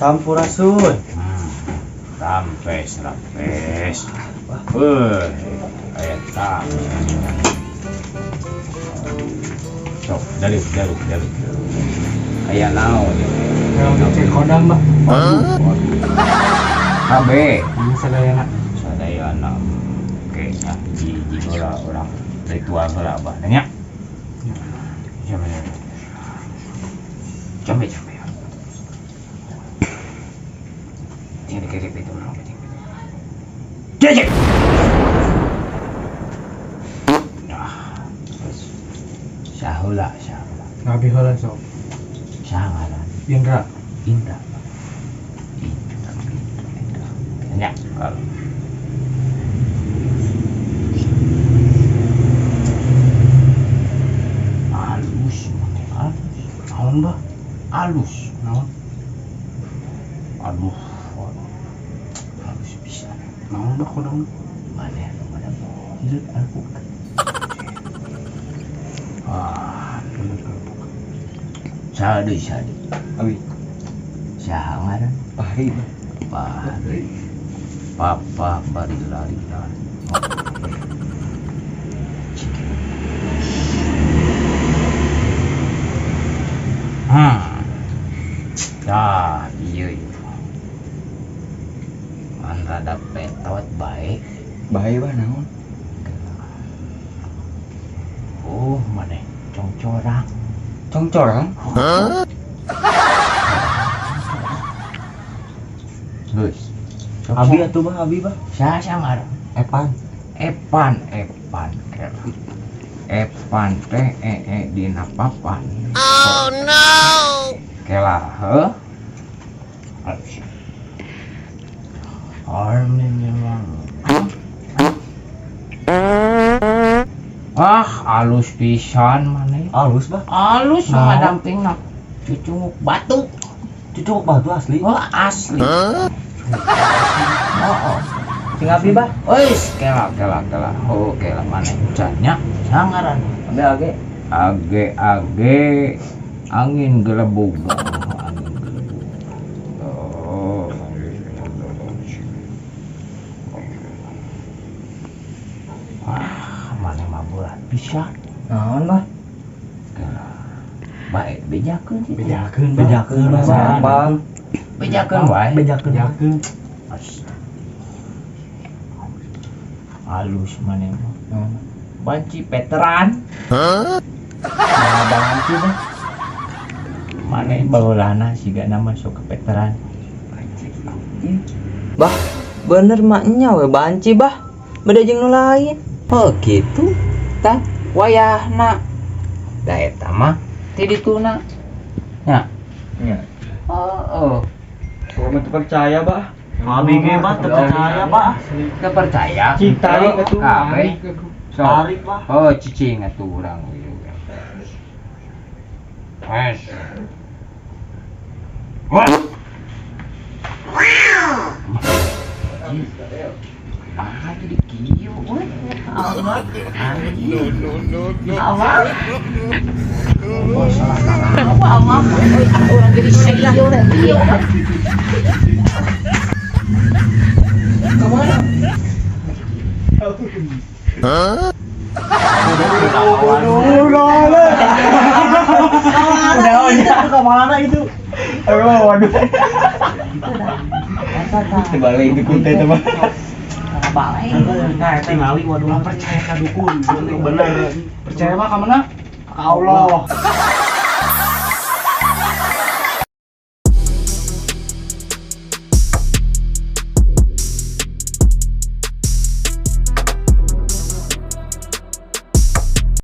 Sampurasun. Rampes, rampes. Aya tamu. Sok, dalih, dalih, dalih. Aya naon ieu? Naon cek kodam, Bah? Kabeh. Ini sadayana. Sadayana. Oke, nya hiji-hiji heula urang ritual heula Abah nya. Jambe. Jambe, jambe. Tinggal dikirip itu orang penting. Jejek. Nah, terus sahula, sahula. Ngabi heula sok. Saha ngaran? Indra. Indra. Indra, Indra, Indra. Nya, kalau halus, halus. Naon, Bah? Halus. Naon? Aduh, halus bisa. Naon, Bah, kodam? Mana anu mana hileut alpukat. Ah, Hileut alpukat. Saha deui, saha deui? Abi. Saha ngaran? Pahri, Bah. Pahri. Papa bari lari-lari. Tah, ieu ieu. Ngan rada petot bae. Bae, Bah, naon? Oh, maneh congcorang. Congcorang? Hah? Geus. Abi atuh, Bah, abi, Bah. Saha saha ngaran? Epan. Epan, Epan kela. Epan teh ee dina papan. Oh no! Kela heuh. Ah, alus pisan maneh. Alus, Bah. Alus Naon? ngadampingna. Cucunguk batu. Cucunguk batu asli. Oh, asli. Huh? Oh, oh. Sing abi, Bah. Wis, kela kela kela. Oh, kela maneh can nya. Saha ngaran? Abi age. Age age angin gelebug. Angin gelebug. Oh. Ah, maneh mah berat pisan. Naon, Bah? Kela. Bae bejakeun sih. Bejakeun, Bah. Bejakeun, Bah. Gampang. Bejakeun wae. Bejakeun. Bejakeun. As. Halus maneh mah. Banci veteran. Huh? Nah, banci, Bah. Maneh baheulana sigana masuk ke veteran. Bah, bener maknya we banci, Bah. Beda jeung nu lain. Oh gitu. Tah wayahna. Da eta mah ti dituna. Nya. Nya. Heeh. Urang mah teu percaya, Bah. Abi ge, Bah, teu percaya, Bah. Teu percaya. Cik tarik atuh. Kabeh. Sok. Tarik, Bah. Oh, cicing atuh urang ieu. Wes. Wah. Ah, jadi kieu euy. No, no, no, no. Awal. Oh, salah salah. Euy, ah, urang jadi kieu kieu. Huh? Udah, kemana itu? Aduh, waduh. Dibalik dukun teh, Bah. Balik. Nah, tingali waduh percaya ka dukun. Bener. Percaya mah ka mana? Ka Allah.